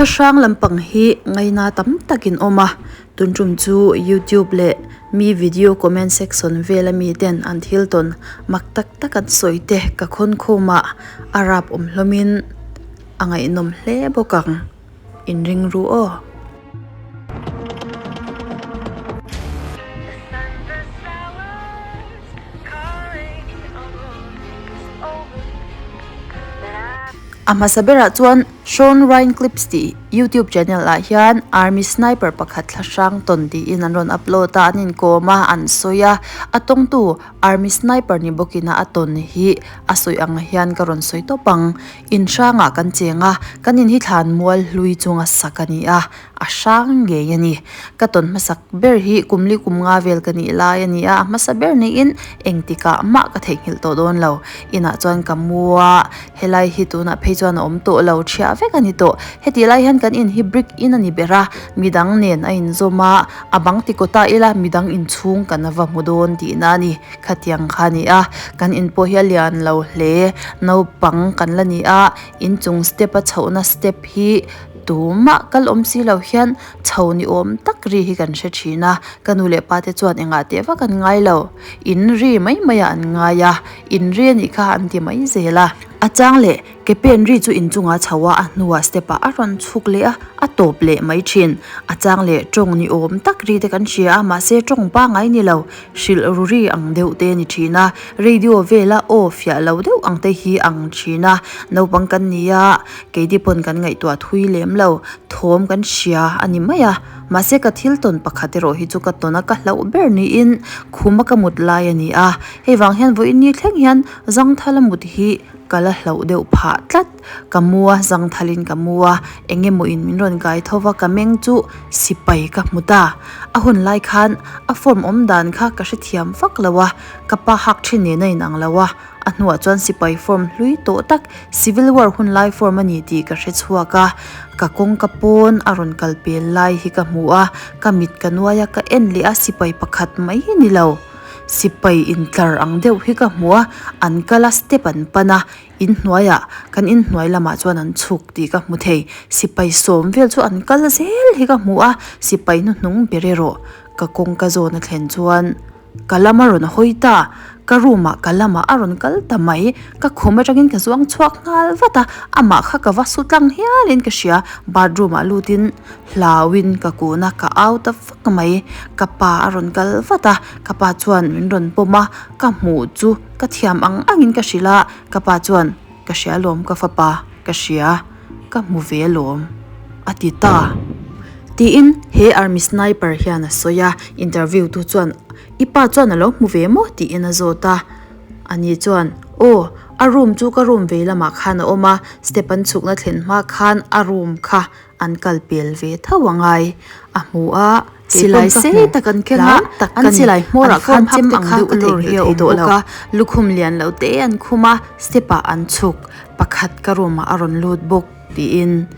Thlahrang lampang hi ngaina tam takin awm a, tun tum chu youtube leh mi video comment section vela mi ten an thil tawn mak tak tak an sawi te ka khawn khawm a, a rap awm hlawmin a ngaihnawm hle bawk ang. Inring ru aw. A hmasa berah chuan Sean Ryan Clips tih YouTube channel ah hian Army Sniper pakhat thla hrang tawn tiin an rawn upload a, an inkawm a, an sawi a, a tawngtu Army Sniper ni bawkin a a tawn hi a sawi ang hian ka rawn sawi tawp ang. In hrangah kan cheng a, kan in hi thlan mual hlui chunga sak a ni a, a hrang ngei a ni. Ka tawn hmasak ber hi kumli kum nga vel ka nih lai a ni a, a hmasa ber niin engtikah mah ka theihnghilh tawh dawn lo. Inah chuan ka mu a, helai hi tunah phei chuan a awm tawh lo, thiah vek a ni tawh. Hetih lai hian kan in hi brick in a ni ber a, midang nen a inzawm a, a bang ti kawt a ila midang inchhung kan va hmu dawn tihna a ni. Khatiang kha a ni a, kan in pawh hi a lian lo hle, naupang kan la ni a, inchung step a chhohna step hi Tumah kal awm si lo hian chho ni awm tak ri hi kan hre thin a, ka nu leh pa te chuan engah teh vak an ngai lo, in ri mai mai ah an ngai a, in ri a nih kha an ti mai zel a. A chang leh ke pen ri chu inchungah chho a, a hnuah step ah a rawn chhuk leh a, a tawp leh mai thin. A chang leh tawng ni awm tak ri te kan hria a, mahse tawng pangai ni lo, hrilh ru ri ang deuh te a ni thin a, radio vela aw fiah lo deuh ang te hi ang thin a, naupang kan ni a, Keini pawn kan ngaihtuah thui lem lo, thawm kan hria a ni mai a. Mahse ka thil tawn pakhat erawh hi chu ka tawn a ka hlauh ber niin khuma ka mut lai a ni a. Hei vang hian vawiin ni thleng hian zangthala mut hi ka la hlauh deuh phah tlat. Ka mu a, zangthalin ka mu a, eng emaw in min rawn kai tho va ka meng chu sipai ka hmu ta. A hun lai khan a form awm dan kha ka hrethiam vak lo a, ka pa hak thin nen a inang lo a. A hnuah chuan sipai form hlui tawh tak civil war hun lai form a ni tih ka hre chhuak a, ka kawngka pawn a rawn kal pel lai hi ka hmu a, ka mit ka nuai a ka en leh a sipai pakhat mai ni lo sipai intlar ang deuh hi ka hmu a, an kal a step an pan a, inhnuaiah kan inhnuai lamah chuan an chhuk tih ka hmu thei, sipai sawm vel chu an kal zel hi ka hmu a, sipai hnuhnung ber erawh ka kawngka zawn a thlen chuan. Ka lam a rawn hawi ta, ka room ah ka lamah a rawn kal ta mai, ka khum atangin ka zuang chhuak nghal vat a, amah kha ka va su tlang hialin ka hria, bathroom ah lutin hlauin ka kun a, ka au ta vak mai, ka pa a rawn kal vat a, ka pa chuan min rawn pawm a, ka hmuh chu ka thiam ang angin ka hrilh a, ka pa chuan ka hria lawm ka fapa ka hria, ka hmu ve lawm a ti ta. Tiin he army sniper hian a sawi a, interview tu chuan i pa chuan a lo hmu ve maw tiin a zawt a, ani chuan aw a room chu ka room vei lamah khan a awm a, step an chhukna thlen hma khan a room kha an kal pel ve tho a ngai a hmu a, silai sei tak an keng a, an silai hmawrah khan chem ang deuh lawr hi a awm bawk a, lukhum lian lo te an khum a, step ah an chhuk pakhat ka room ah a rawn lut bawk tiin.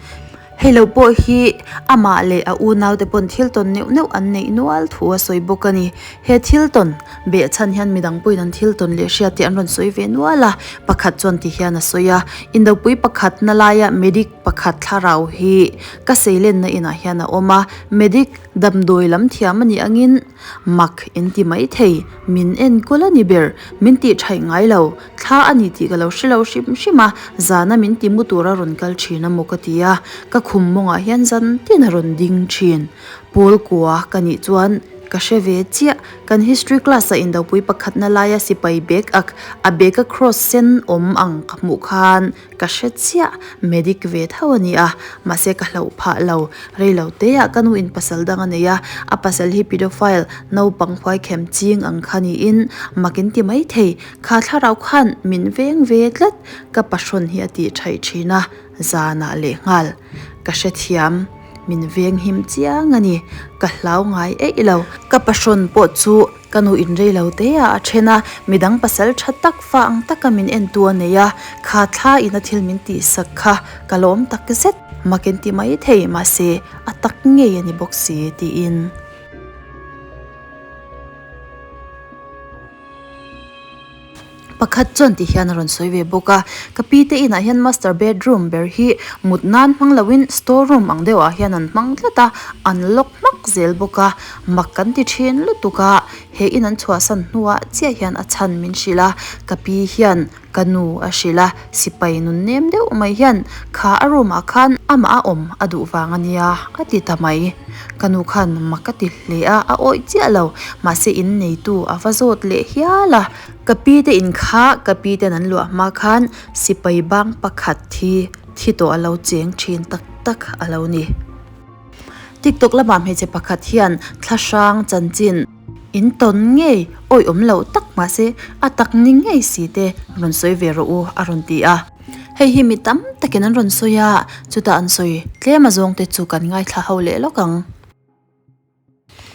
Hei lo pawh hi amah leh a unaute pawn thil tawn neuh neuh an neih nual thu a sawi bawk a ni. He thil tawn behchhan hian midang pawhin an thil tawn leh hriat te an rawn sawi ve nual a, pakhat chuan ti hian a sawi a, Indopui pakhat na laia medic pakhat thlarau hi ka seilenna inah hian a awm a, medic damdawi lam thiam a nih angin mak in ti mai thei, min enkawl a ni ber, min tih thaih ngai lo. Thla a ni tih ka lo hre lo hrim hrim a, zana min ti mu tura rawn kal thin a maw ka ti a, ka khum mawngah hian zan tin a rawn ding thin. Pawl kua ka nih chuan ka hre ve chiah, kan history class ah indopui pakhatna laia sipai bag ak a bag a cross sen awm ang ka hmuh khan ka hre chiah, medic ve tho a ni a, mahse ka hlauh phah lo, rei lo te ah ka nu in pasal dang a nei a, a pasal hi pedophile naupang huaikhem ching ang kha niin mak in ti mai thei. Kha thlarau khan min veng ve tlat, ka pahrawn hi a tih thaih thin a, zanah leh nghal. Ka hrethiam, min veng him chiang a ni, ka hlau ngai eih lo. Ka pahrawn pawh chu ka nu in rei lo te ah a then a, midang pasal tha tak fa ang taka min en tu a nei a, kha thla in a thil min tihsak kha ka lawm tak zet. Mak in ti mai thei, mahse a tak ngei a ni bawk si, tiin. Pakhat chuan ti hian a rawn sawi ve bawk a, ka pi te inah hian master bedroom ber hi mut nan hmang loin store room ang deuhah hian an hmang tlat a, an lock hmak zel bawk a, mak kan ti thin lutuk a, he in an chhuahsan hnuah chiah hian a chhan min hrilh a, ka pi hian ka nu a hrilh a, sipai nun nem deuh mai hian kha a room ah khan amah a awm a duh vang a nia a ti ta mai, ka nu khan mak a ti hle a, a awih chiah lo, mahse in neitu a va zawt leh hial a. Ka pi te in kha ka pi ten an luah hma khan sipai bang pakhat thi thi tawh a lo cheng thin tak tak a lo ni. Tiktok lamah hmeichhe pakhat hian thlahrang chanchin in tawn ngei awih awm loh tak mahse a tak ni ngei si te rawn sawi ve rawh u a rawn ti a. Hei hi mi tam takin an rawn sawi a, chutah an sawi tlem azawng te chu kan ngaithla ho leh lawk ang.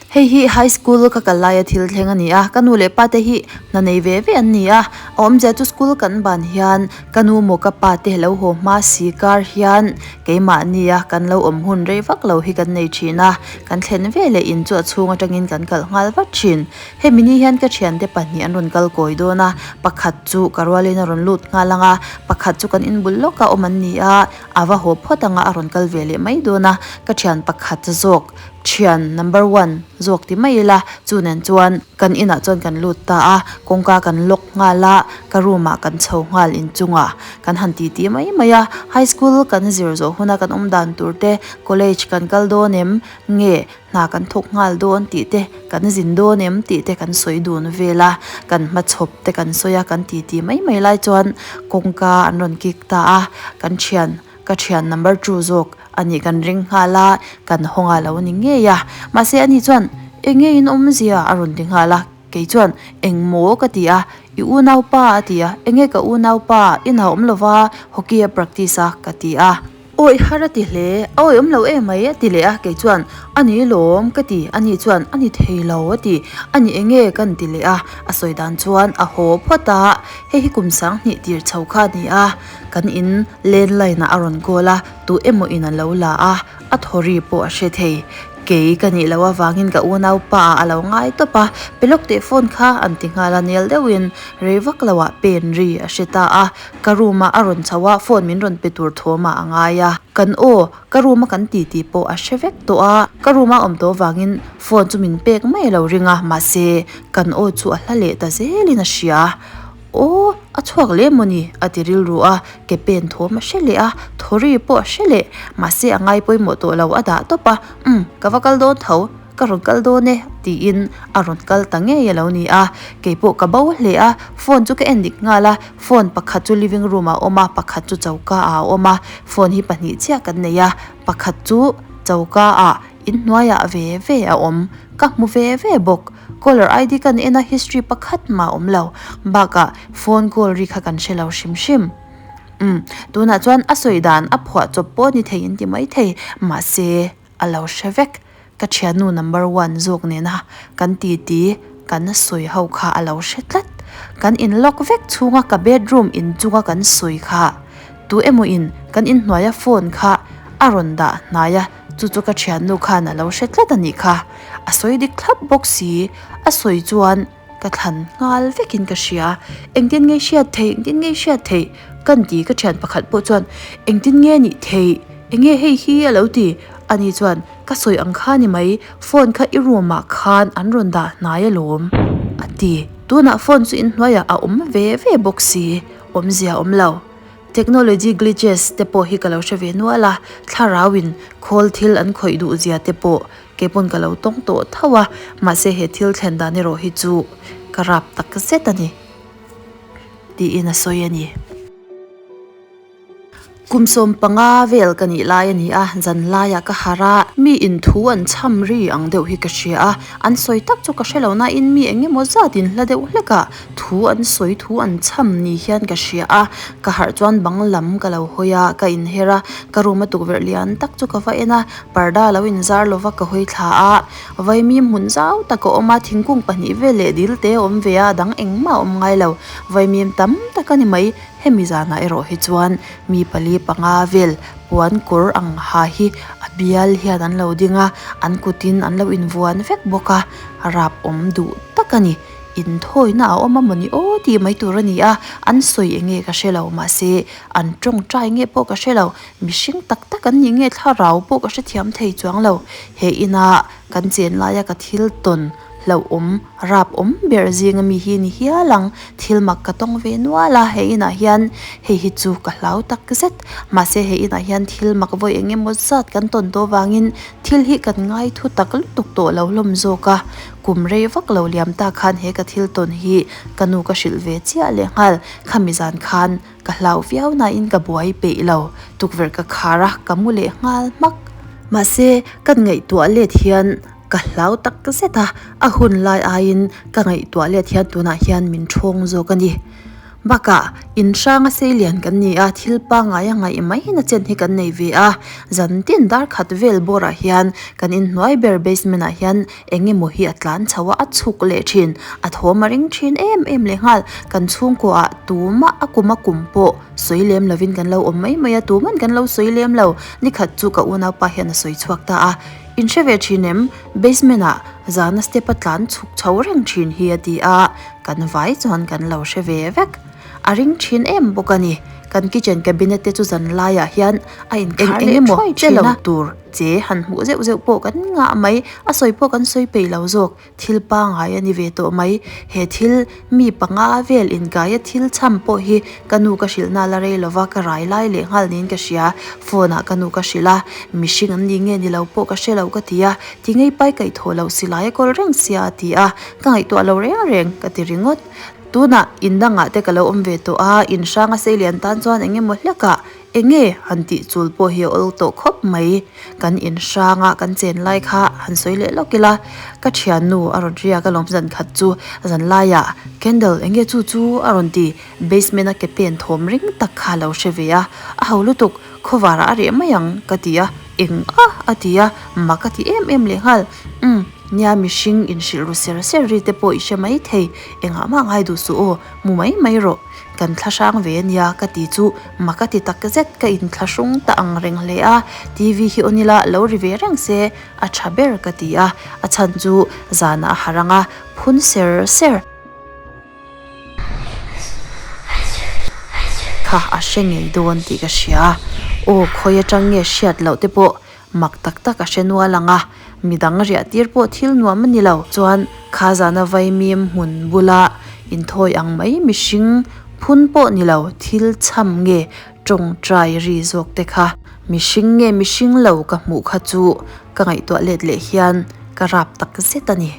Hei hi high school ka kal laia thil thleng a ni a, ka nu leh pa te hi hna nei ve ve an ni a, a awmzia chu school kan ban hian ka nu maw ka pa te lo haw hma si kar hian keimahnia kan lo awm hun rei vak lo hi kan nei thin a, kan thlen ve leh in chu a chhung atangin kan kalh nghal vat thin. Hemi ni hian ka thiante pahnih an rawn kal kawi dawn a, pakhat chu ka rualin a rawn lut nghal ang a, pakhat chu kan inbul lawka awm an ni a, a va haw phawt ang a, a rawn kal ve leh mai dawn a, ka thian pakhat zawk Thian number one zawk ti mai ila, chu nen chuan kan inah chuan kan lut ta a, kawngka kan lock nghal a, ka room ah kan chho nghal inchungah kan han ti ti mai mai a, high school kan zir zawh huna kan awm dan tur te, college kan kal dawn em nge hna kan thawk nghal dawn tih te, kan zin dawn em tih te kan sawi dun vel a, kan hmachhawp te kan sawi a, kan ti ti mai mai lai chuan kawngka an rawn kik ta a, kan thian Ka thian number two zawk a nih kan ring nghal a, kan hawng a lo ni ngei a. Mahse ani chuan, Eng nge in awmzia? a rawn ti nghal a. Kei chuan, Eng maw? ka ti a. I unaupa a ti a. Eng nge ka unaupa? I nau awm lova hockey a practice a ka ti a. Awi har a ti hle, a awi awm lo em mai a ti leh a. Kei chuan, A ni lawm ka ti. Ani chuan, A ni thei lo a ti. A ni eng nge? kan ti leh a. A sawi dan chuan a haw phawt a, hei hi kum sanghnih tir chho kha a ni a. Kan in landline ah a rawn call a, tu emaw in a lo la a, a thaw ri pawh a hre thei. Kei ka nih loh avangin ka unaupa ah a lo ngai tawp a, pe lawk teh phone kha an ti nghal a, nel deuhin rei vak lo ah pen ri a hre ta a, ka room ah a rawn chho a, phone min rawn pe tur thawm ah a ngai a, kan aw ka room a kan ti tih pawh a hre vek tawh a, ka room a awm tawh avangin phone chu min pek mai a lo ring a, mahse kan aw chu a hla leh ta zelin a hria. Aw, a chhuak leh emaw ni? a ti rilru a, ke pen thawm a hre leh a, thaw ri pawh a hre leh. Mahse a ngai pawimawh tawh lo, a dah tawp a, Umm, ka va kal dawn tho, ka rawn kal dawn e, tiin a rawn kal ta ngei a lo ni a. Kei pawh ka bo hle a, phone chu ka en dik nghal a, phone pakhat chu living room ah a awm a, pakhat chu choka ah a awm a, phone hi pahnih chiah kan nei a, pakhat chu choka ah inhnuaiah ve ve a awm, ka hmu ve ve bawk. Caller ID kan en a history pakhat mah awm lo. Bakah phone call ri kha kan hre lo hrim hrim. Umm, tunah chuan a sawi dan a phuah chawp pawh ni thei in ti mai thei, mahse a lo hre vek. Ka thiannu number one zawk nena kan titi kan sawi ho kha a lo hre tlat. Kan in lock vek chhunga ka bedroom inchunga kan sawi kha tu emaw in kan inhnuaia phone kha a rawn dah hnai a, chu chu ka thiannu khan a lo hre tlat a nih kha. A sawi dik thlap bawk si, a sawi chuan ka thlan nghal vekin ka hria. Engtin nge hriat theih, engtin nge hriat theih? Kan ti ka thian pakhat pawh chuan engtin nge nih theih, enge hei hi a lo ti. Ani chuan ka sawi ang kha ni mai, phone kha i room ah khan an rawn dah hnai alawm a ti. Tunah phone chu inhnuaiah a awm ve ve bawk si, awmzia awm lo. Technology glitches te pawh hi ka lo hre ve nual a, thlarauin khawl thil an khawih duh zia te pawh kei pawn ka lo tawng tawh tho a, mahse he thil thlen dan erawh hi chu ka rap tak zet a ni tiin a sawi a ni. Kum 15 vel ka nih lai a ni a, zan laiah ka harh a, mi in thu an chham ri ang deuh hi ka hria a, an sawi tak chu ka hre lo nain mi eng emaw zat in hla deuh hlek a, Thu an sawi thu an chham ni hian ka hria a, ka harh chuan bang lam ka lo hawi a, ka inher a, ka room a tukverh lian tak chu ka va en a, parda lo inzar lova ka hawi thla a, vaimim hmun zau tak a awm a, thingkung pahnih vel leh dil te a awm ve a, dang engmah a awm ngai lo, vaimim tam tak a ni mai, hemi zanah erawh hi chuan mi pali panga vel puan kawr ang ha hi a bial hian an lo ding a, an kutin an lo invuan vek bawk a, rap awm duh tak a ni. Inthawina a awm a mawni aw tih mai tur a ni a, an sawi eng nge ka hre lo mahse an tawngtai nge pawh ka hre lo, mihring tak tak an nih nge thlarau pawh ka hrethiam thei chuang lo. He ina kan chen laia ka thil tawn hlauhawm rap awm ber zinga mi hi ni hial ang, thil mak ka tawng ve nual a, he inah hian hei hi chu ka hlau tak zet. Mahse he inah hian thil mak vawi eng emaw zat kan tawn tawh vangin thil hi kan ngai thu tak lutuk tawh lo hlawm zawk a, kum rei vak lo liam ta khan he ka thil tawn hi ka nu ka hrilh ve chiah leh nghal, khami zan khan ka hlau viau nain ka buai peih lo, tukverh ka khar a, ka mu leh nghal hmak. Mahse kan ngaihtuah let hian ka hlau tak zet a, a hun lai aiin ka ngaihtuah let hian tunah hian min thawng zawk a ni. Bakah, in hranga seilian kan ni a, thil pangngai a ngaih mai na chen hi kan nei ve a. Zan tin dar khat vel bawrah hian kan inhnuai ber basement ah hian eng emaw hi a tlan chho a, a chhuk leh thin. A thawm a ring thin em em leh nghal. Kan chhungkuaah tumah a kum a kum pawh sawi lem lovin kan lo awm mai mai a, tuman kan lo sawi lem lo. Nikhat chu ka unaupa hian a sawi chhuak ta a. In hre ve thin em? Basement ah zana step a tlan chhuk chho reng thin hi a ti a. Kan vai chuan kan lo hre ve vek. A ring thin em bawk a ni. Kan kitchen cabinet te chu zan laiah hian a inkhar leh thuai thin a. Tur che han hmuh zeuh zeuh pawh kan ngah mai. A sawi pawh kan sawi peih lo zawk. Thil pangngai a ni ve tawh mai. He thil mi panga vel inkaia thil chham pawh hi ka nu ka hrilh na la rei lova ka rai lai leh nghal niin ka hria. Phone ah ka nu ka hrilh a, mihring an ni nge ni lo pawh ka hre lo ka ti a, ti ngei pai kaih thaw loh silai a kawl reng sia a ti a, ka ngaihtuah lo reng reng ka ti ringawt. Tunah in dangah te ka lo awm ve tawh a, in hranga seilian tan chuan eng emaw hlekah eng nge han tih chul pawh hi a awl tawh khawp mai. Kan in hranga kan chen lai kha han sawi leh lawk ila, ka thiannu a rawn riak alawm zan khat chu zan laiah candle eng nge chu chu a rawn ti. Basement a ke pen thawm ring tak kha a lo hre ve a, a ho lutuk, khawvarah a reh mai ang ka ti a, eng a a ti a, mak a ti em em lehnghal, umm nia mihring inhrilh ru ser ser ri te pawh i hre mai thei, engah mah ngai duh suh aw, mu mai mai rawh, kan thla hrang ve ania ka ti chu mak a ti tak zet ka inthlahrung ta ang reng hle a, TV hi on ila lo ri ve reng se a tha ber ka ti a, a chhan chu zanah a harh ang a, phun ser ser. Kha a hre ngei dawn tih ka hria. Aw khawi atang nge hriat loh te pawh mak tak tak a hre nual ang a, midang riah tir pawh thil nuam a ni lo. Chuan kha zana vaimim hmun bula inthawi ang mai mihring phun pawh ni lo thil chham nge tawngtai ri zawk te kha. Mihring nge mihring lo ka hmuh kha chu ka ngaihtuah let leh hian ka rap tak zet a ni.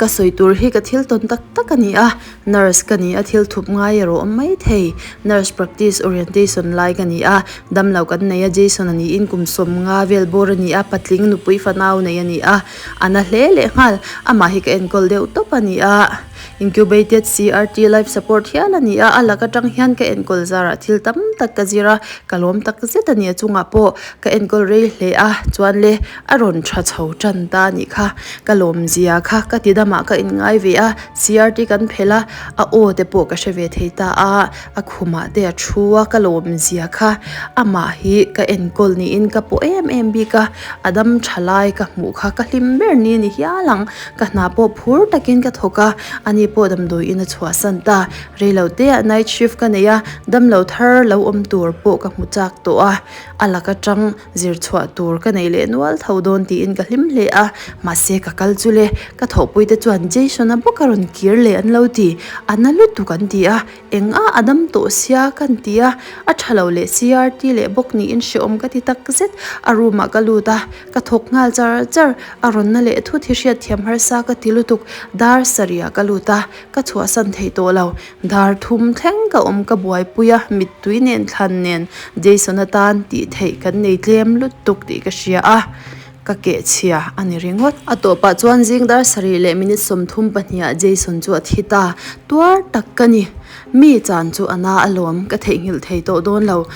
Ka sawi tur hi ka thil tawn tak tak a ni a, nurse ka ni a thil thup ngai erawh awm mai thei. Nurse practice orientation lai ka ni a, damlo kan nei a, Jason a niin kum sawmnga vel bawr a ni a, patling nupui fanau nei a ni a, a na hle leh nghal. Amah hi ka enkawl deuh tawp a ni a, incubated CRT life support hial a ni a, a lak atang hian ka enkawl zarah thil tam tak ka zir a, ka lawm tak zet a ni a chungah pawh ka enkawl rei hle a, chuan le. A rawn tha chho tan ta a nih kha, ka lawmzia kha ka ti damah ka inngai ve a, CRT kan phelh a, a aw te pawh ka hre ve thei ta a, a khumah te a thu a, ka lawmzia kha amah hi ka enkawl niin ka pawh em em bik a, a dam tha lai ka hmuh kha ka hlim ber ni a ni hial ang, ka hna pawh phur takin ka thawk a, ani pawh damdawiin a chhuahsan ta, reilo te ah night shift ka nei a, damlo thar lo awm tur pawh ka hmu chak tawh a, a lak atang. Zir chhuah tur ka nei leh nual tho dawn tiin ka hlim hle a, mahse ka kal chu le, ka thawhpui te chuan Jason-a bawk a rawn kir leh an lo ti, a na lutuk an ti a, eng a a dam tawh sia ka an ti a, a tha lo leh CRT leh bawk niin hrehawm ka ti tak zet, a room ah ka lut a, ka thawk nghal char char, a rawn na leh thut hi hriatthiam harsa ka ti lutuk, dar sarih ah ka lut a, ka chhuahsan thei tawh lo, Dar thum thleng ka awm ka buaipui a, mittui nen thlan nen Jason atan tih theih kan nei tlem lutuk tih ka hria a, ka kehchhia a ni ringawt. A tawpah chuan zing dar sarih leh minute 32 ah Jason chu a thi ta, tuar tak ka ni. Mi chan chu a na alawm, ka theihnghilh thei tawh dawn lo.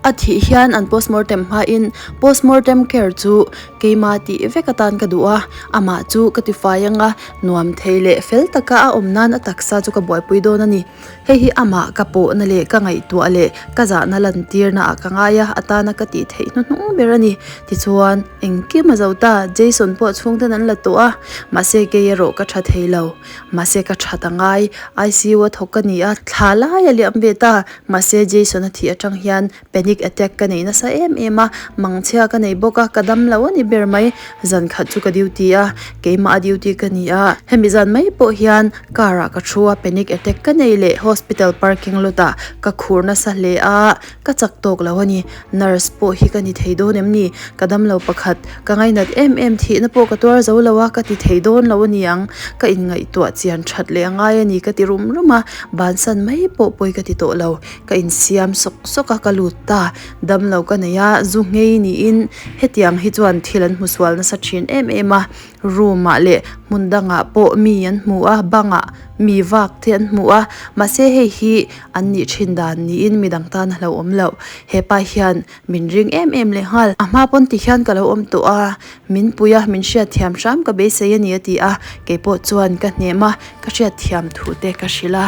A thih hian an postmortem hmain postmortem care chu keima tih vek atan ka duh a, amah chu ka tifai anga nuam thei leh fel taka a awm nan a taksa chu ka buaipui dawn a ni. Hei hi amah ka pawhna leh ka ngaihtuah leh ka zahna lantirna ah ka ngai a, atana ka tih theih hnuhnung ber a ni. Tichuan, engkim a zo ta, Jason pawh chhungten an la tawh a, mahse kei erawh ka tha thei lo. Mahse ka that a ngai, ICU a thawk ka ni a, thla lai a liam ve ta. Mahse Jason a thih atang hian panic attack ka nei nasa em em a, mangchhia ka nei bawk a, ka dam lo a ni ber mai. Zan khat chu ka duty a, keimah a duty ka ni a, hemi zan mai pawh hian car ah ka thu a, panic attack ka nei leh hospital parking lot ah ka khur nasa hle a, Ka chak tawk lo a ni. Nurse pawh hi ka ni thei dawn em ni? Ka damlo pakhat, ka ngainat em em thihna pawh ka tuar zo lo a, ka ti thei dawn lo a ni ang. Ka inngaihtuah chian that leh a ngai a ni ka ti rum rum a, bansan mai pawh pawi ka ti tawh lo. Ka insiam sawk sawk a, ka lut ta. Damlo ka nei a, zu nghei niin hetiang hi chuan thil an hmu sual nasa thin em em a. Room ah leh hmun dangah pawh mi an hmu a, bangah mi vak te an hmu a, mahse hei hi an nih thin dan niin midang tan a hlauhawm loh. Hepa hian min ring em em leh nghal. A hma pawn ti hian ka lo awm tawh a, min pui a, min hriatthiam hram ka beisei a ni a ti a, keipawh chuan ka hnem a, ka hriatthiam thu te ka hrilh a.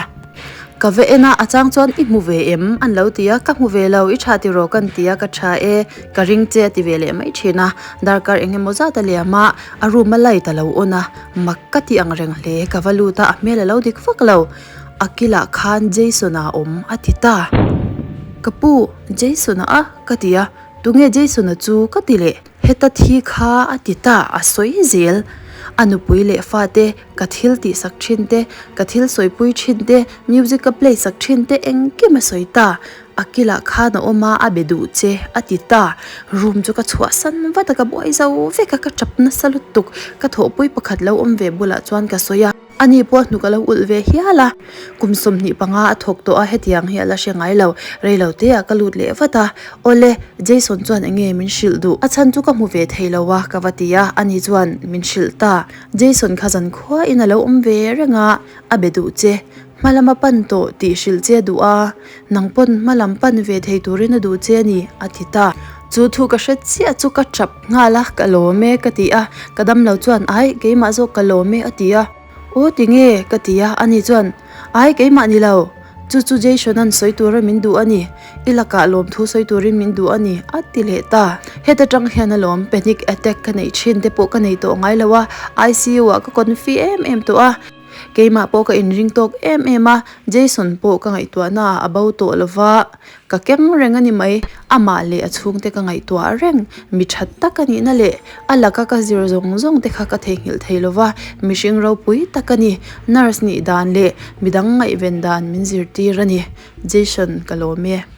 Ka va en a, a chang chuan i hmu ve em? An lo ti a, ka hmu ve lo, i tha tiraw kan ti a, ka tha e, ka ring che a ti ve leh mai thin a, darkar eng emaw zat a liam a, a room a light a lo on a, mak ka ti ang reng hle, ka va lut a, a hmel a lo dik vak lo, a kilah khan Jason-a a awm a ti ta. Ka pu, Jason-a a? Ka ti a, tunge Jason-a chu? Ka ti leh. Heta thi kha a ti ta, a sawi zel. A nupui leh fate, ka thil tihsak thin te, ka thil sawipui thin te, music ka play sak thin te engkim a sawi ta. A kilah khan a awm a, a be duh che a ti ta. Room chu ka chhuahsan vat a, ka buai zo vek a, ka tap nasa lutuk. Ka thawhpui pakhat lo awm ve bulah chuan ka sawi a. Ani pawh hnuk a lo ulh ve hial a, kum 25 a thawk tawh a, hetiang hi a la hre ngai lo. Rei lo te ah ka lut leh vat a, Awle, Jason chuan enge min hrilh duh? A chhan chu ka hmu ve thei lo a, ka va ti a, ani chuan min hrilh ta. Jason kha zan khuain a lo awm ve reng a, a be duh che. Hma lama pan tawh tih hrilh che a duh a, nang pawn hma lam pan ve thei turin a duh che a ni, a ti ta. Chu thu ka hre chiah chu ka tap nghal a, ka lawm e ka ti a, ka damlo chuan ai keimah zawk ka lawm e a ti a, aw tinge ka ti a, ani chuan ai keimah ni lo, chu chu Jason-a'n sawi tura min duh a ni, i lakah lawmthu sawi turin min duh a ni a ti leh ta. Heta tang hian alawm panic attack ka neih thin te pawh ka nei tawh ngai lo a, ICU ah ka confi em em tawh a, Keimah pawh ka inring tawk em em a, Jason pawh ka ngaihtuahna ah a bo tawh lova, ka keng reng a ni mai. Amah leh a chhungte ka ngaihtuah reng, mi that tak a nihna leh a laka ka zir zawng zawng te kha ka theihnghilh thei lova, mihring ropui tak a ni. Nurse nih dan leh midang ngaihven dan min zirtir a ni. Jason, ka lawm e.